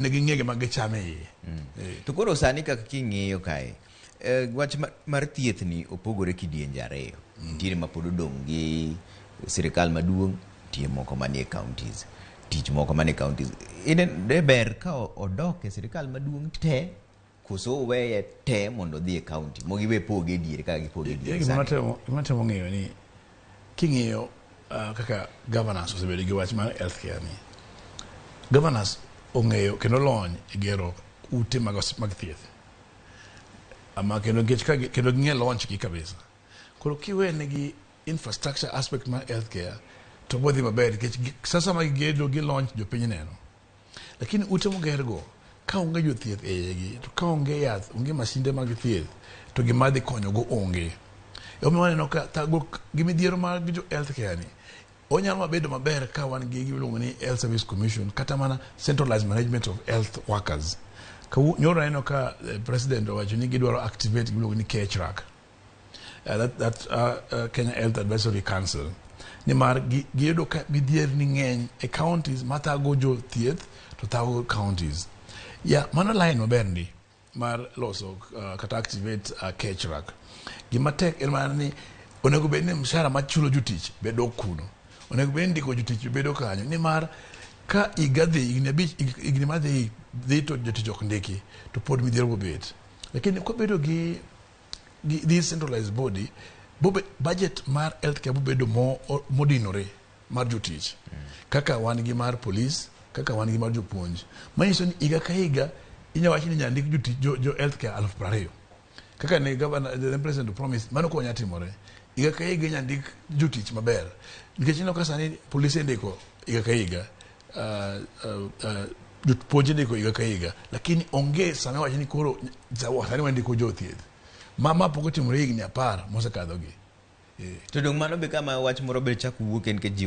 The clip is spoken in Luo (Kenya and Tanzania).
Ne ging'e gima gichamo e iye. To koro sani kaka king'iyo kae, wach mar thieth ni opogore kidienje ariyo. Nitiere ma pod odong' gi sirikal maduong', nitie moko manie counties. Tich moko manie counties. De ber ka odok e sirikal maduong' te, koso oweye te mondo odhi e county, mogiwe poge e diere kaka gipoge e diere Gima sani. Gima natemo ng'eyo ni king'iyo kaka governors osebedo gi wach mar healthcare ni governors ong'eyo kendo lony e gero ute mag thieth ama kendo nikech ka kendo ging'e launch gi kabisa. Koro kiwenegi infrastructure aspect mar healthcare to bodhi maber nikech sasa ma gigedo gi launch, jopiny neno. Lakini ute mogergo ka onge jothieth e igi, to ka onge yath, onge masinde mag thieth, to gima dhi konyogo onge. Emomiyo waneno ka thagruok gi midhiero mag jo healthcare ni onyalo mabedo maber ka wan gi gima iluongo ni Health Service Commission kata mana centralized management of health workers. Nyoro aneno ka president owacho ni gidwaro activate gima iluongo ni KHRAC, that Kenya Health Advisory Council, nimar giyudo ka midhierni ng'eny e counties mathago jothieth to thago counties ya. Mano line maber ndi mar loso kata activate KHRAC. Gima tek en mana ni onego bed ni mshahara machulo jotich be dok kuno, onego bed ni ndiko jotich bedo kanyo, nimar ka higa dhi, higni 5, higni madhi dhi to jotich ok ndiki, to pod midhiero bobet. Lakini kobedo gi this centralized body bobe, budget mar healthcare bobedo modinore mar jotich kaka wan gi mar police, kaka wan gi mar jopuonj, manyiso ni higa ka higa inya wach ni nyandik jotich jo healthcare 20,000 kaka ne governor, the president promise. Mano konya timore higa ka higa, inya ndik jotich maber, nikech ineno ka sani polise indiko higa ka higa, jopuonj indiko higa ka higa, lakini onge sama iwacho ni koro sani wandiko jothieth ma pok otimore higni 10 mosekadhogi. To dong' mano be kama wach moro be chak wuok en nikech ji